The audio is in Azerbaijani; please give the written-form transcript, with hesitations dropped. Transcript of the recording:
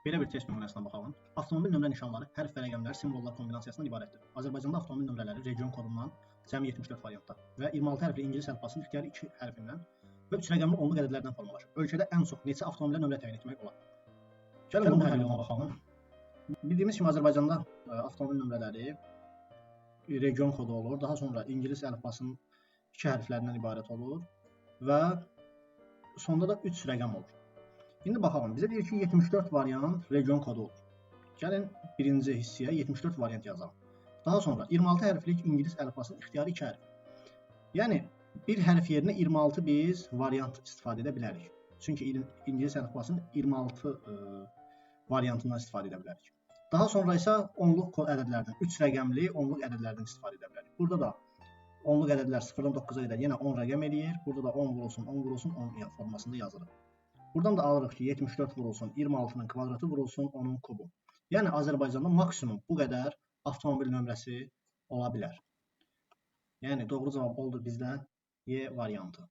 Belə bir test nümunəsinə baxalım. Avtomobil nömrə nişanları hərf və rəqəmlər, simvollar kombinasiyasından ibarətdir. Azərbaycanda avtomobil nömrələri region kodundan cəmi 74 variantda və 26 hərfli ingilis əlifbasının ixtiyari 2 hərfindən və 3 rəqəmli onluq ədədlərdən formalaşır. Ölkədə ən çox neçə avtomobilə nömrə təyin etmək olar? Gəlin bunun həll yoluna baxalım. Bildiyimiz kimi Azərbaycanda avtomobil nömrələri region kodu olur. Daha sonra ingilis əlifbasının 2 hərflərindən ibarət olur və sonda da 3 rəqəm olur. İndi baxalım. Bizə deyir ki, 74 variant region kodu olur. Gəlin birinci hissəyə 74 variant yazalım. Daha sonra 26 hərflik ingilis əlifbasının ixtiyari 2 hərf. Yəni bir hərf yerinə 26 biz variant istifadə edə bilərik. Çünki ingilis əlifbasının 26 variantından istifadə edə bilərik. Daha sonra isə onluq kod ədədlərdən, 3 rəqəmli onluq ədədlərdən istifadə edə bilərik. Burada da onluq ədədlər 0-dan 9-a qədər yenə 10 rəqəm eləyir. Burada da 10 vurulsun, 10 vurulsun, 10 formasında yazılır. Buradan da alırıq ki, 74 vurulsun, 26-nın kvadratı vurulsun, 10-un kubu. Yəni Azərbaycanda maksimum bu qədər avtomobil nömrəsi ola bilər. Yəni doğru cavab oldu bizdə Y variantı.